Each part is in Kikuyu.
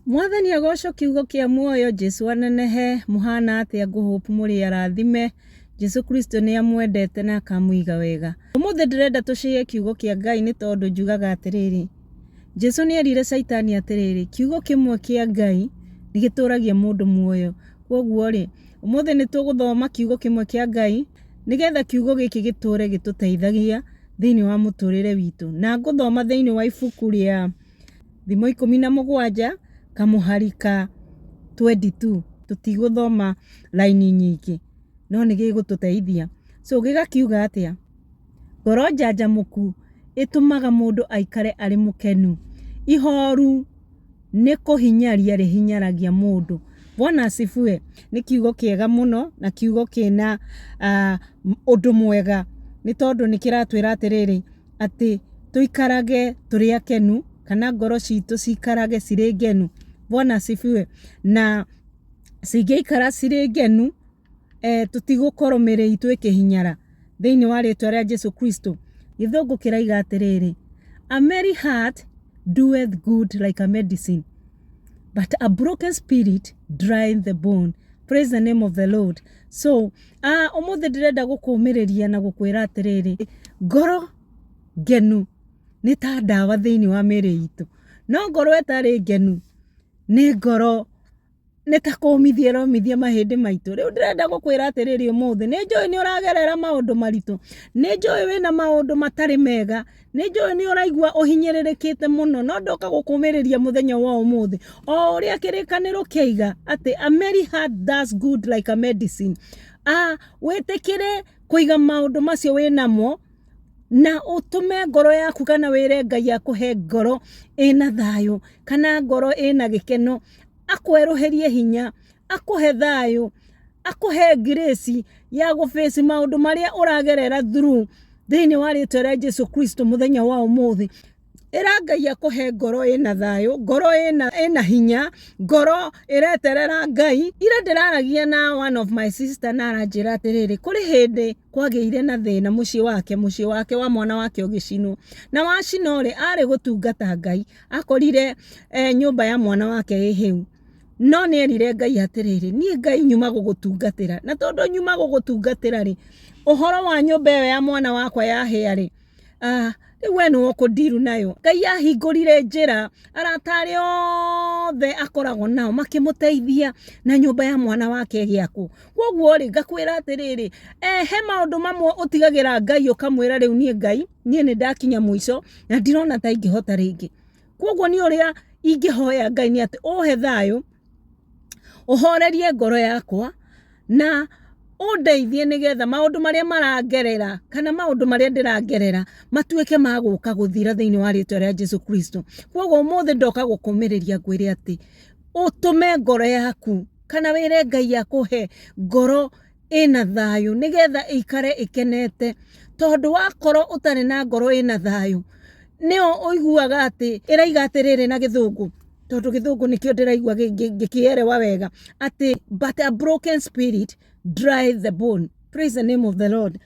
Mwathani agocwo kiugo kĩa muoyo Jesu anenehe mũhana atĩa ngũhope mũrĩ arathime Jesu Kristo nĩ amwendete na akamũiga wega. Ũmũthĩ ndĩrenda tũcĩe kiugo kĩa Ngai nĩ tondũ njugaga atĩrĩrĩ, Jesu nĩ erire Caitani atĩrĩrĩ, kiugo kĩmwe kĩa Ngai nĩ gĩtũragia mũndũ muoyo. Kwoguo rĩ, ũmũthĩ nĩ tũgũthoma kiugo kĩmwe kĩa Ngai nĩgetha kiugo gĩkĩ gĩtũre gĩtũteithagia thĩinĩ wa mũtũrĩre witũ. Na ngũthoma thĩinĩ wa ibuku rĩa Thimo 17 kamũhari ka 22. Tũtigũthoma raini nyingĩ no nĩ gĩgũtũteithia. So gĩgakiuga atĩa? Ngoro njanjamũku ĩtũmaga mũndũ aikare arĩ mũkenu. Ihoru nĩ kũhinyaria rĩhinyaragia mũndũ. Bwana asifiwe. Nĩ kiugo kĩega mũno na kiugo kĩna ũndũ mwega nĩ tondũ nĩ kĩratwĩra atĩrĩrĩ, atĩ tũikarage tũrĩ akenu kana ngoro citũ ciikarage cirĩ ngenu. Bwana asifiwe. Na cingĩikara cirĩ ngenu, tũtigũkorwo mĩĩrĩ itũ ĩkĩhinyara thĩinĩ wa rĩtwa rĩa Jesu Kristo. Gĩthũngũ kĩraiga atĩrĩrĩ, a merry heart doeth good like a medicine, but a broken spirit drying the bone. Praise the name of the Lord. So, ũmũthĩ ndĩrenda gũkũmĩrĩria na gũkwĩra atĩrĩrĩ, ngoro ngenu nĩ ta ndawa thĩinĩ wa mĩĩrĩ itũ, no ngoro ĩtarĩ ngenu nĩ ngoro nĩ ta kũmithia ĩromithia mahĩndĩ maitũ. Rĩu ndĩrenda gũkwĩra atĩrĩrĩ ũmũthĩ, nĩ njũĩ nĩ ũragerera maũndũ maritũ, nĩ njũĩ wĩna maũndũ matarĩ mega, nĩ njũĩ nĩ ũraigua ũhinyĩrĩrĩkĩte mũno, no ndoka gũkũmĩrĩria mũthenya wa ũmũthĩ. O ũrĩa kĩrĩkanĩro kĩaiga atĩ a merry heart does good like a medicine. Wĩtĩkĩre kũiga maũndũ macio wĩnamo na ũtũme ngoro yaku kana wĩre Ngai akũhe ngoro ĩna thayũ kana ngoro ĩna gĩkeno, akwerũhĩrie hinya, akũhe thayũ, akũhe grace ya gũ face maũndũ marĩa ũragerera through thĩinĩ wa rĩtwa rĩa Jesu Kristo mũthenya wa ũmũthĩ. Ĩra Ngai akũhe ngoro ĩna thayũ, ngoro ĩna hinya, ngoro ĩreterera Ngai. Ira ndĩraragia na one of my sister na aranjĩra atĩrĩrĩ, kũrĩ hĩndĩ kwagĩire na thĩna mũciĩ wake, mũciĩ wake wa mwana wake ũgĩcinwo. Na wacinwo rĩ, arĩ gũtungata Ngai, akorire nyũmba ya mwana wake ĩ hĩu. No nĩ erire Ngai atĩrĩrĩ, niĩ Ngai nyuma gũgũtungatĩra, na tondũ nyuma gũgũtungatĩra rĩ, ũhoro wa nyũmba ĩyo ya mwana wakwa yahĩa rĩ, rĩu we nĩwe ũkũ deal nayo. Ngai ahingũrire njĩra, arata arĩa othe akoragwo nao makĩmũteithia na nyũmba ya mwana wake ĩgĩakwo. Koguo rĩ, ngakwĩra atĩrĩrĩ, he maũndũ mamwe ũtigagĩra Ngai ũkamwĩra rĩu niĩ Ngai, niĩ nĩ ndakinya mũico na ndirona ta ingĩhota rĩngĩ. Koguo niĩ ũrĩa ingĩhoya Ngai nĩ atĩ ũhe thayũ, ũhorerie ngoro yakwa na ũndeithie nĩgetha maũndũ marĩa marangerera kana maũndũ marĩa ndĩrangerera matuĩke ma gũka gũthira thĩinĩ wa rĩtwa rĩa Jesu Kristo. Koguo ũmũthĩ ndoka gũkũmĩrĩria ngwĩre atĩ ũtũme ngoro yaku kana wĩre Ngai akũhe ngoro ĩna thayũ nĩgetha ĩikare ĩkenete, tondũ wakorwo ũtarĩ na ngoro ĩna thayũ nĩyo ũiguaga atĩ ĩraiga atĩrĩrĩ na gĩthũngũ, tondũ gĩthũngũ nĩkĩo ndĩraigua ngĩkĩerewa wega, atĩ but a broken spirit dry the bone. Praise the name of the Lord.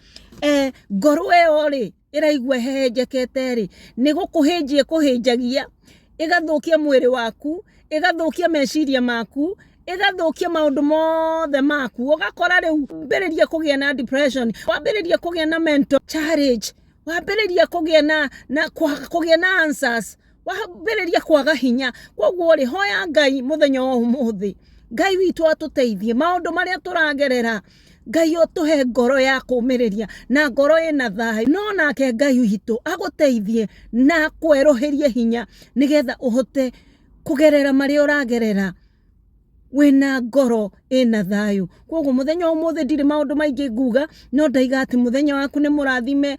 Ngoro ĩyo rĩ ĩraigua ĩhehenjekete rĩ, nĩ gũkũhĩnjia ĩkũhĩnjagia, ĩgathũkia mwĩrĩ waku, ĩgathũkia meciria maku, ĩgathũkia maũndũ mothe maku, ũgakora rĩu wambĩrĩria kũgĩa na depression, wambĩrĩria kũgĩa na mental challenge, wambĩrĩria kũgĩa na kũgĩa na answers, wambĩrĩria kwaga hinya. Koguo rĩ, hoya Ngai mũthenya wa ũmũthĩ, Ngai witũ atũteithie maũndũ marĩa tũragerera, Ngai ũtũhe ngoro ya kũmĩrĩria na ngoro ĩna thayũ, no nake Ngai witũ agũteithie na akwerũhĩrie hinya nĩgetha ũhote kũgerera marĩa ũragerera wĩna ngoro ĩna thayũ. Koguo mũthenya wa ũmũthĩ ndirĩ maũndũ maingĩ nguga, no ndaiga atĩ mũthenya waku nĩ mũrathime,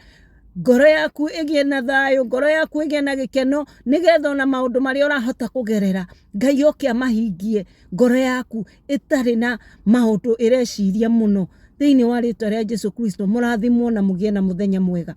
ngoro yaku ĩgĩe na thayũ, ngoro yaku ĩgĩe na gĩkeno, nĩgetha ona maũndũ marĩa ũrahota kũgerera Ngai oke amahingie, ngoro yaku ĩtarĩ na maũndũ ĩreciria mũno. Thĩinĩ wa rĩtwa rĩa Jesu Kristo, mũrathimwo na mũgĩe na mũthenya mwega.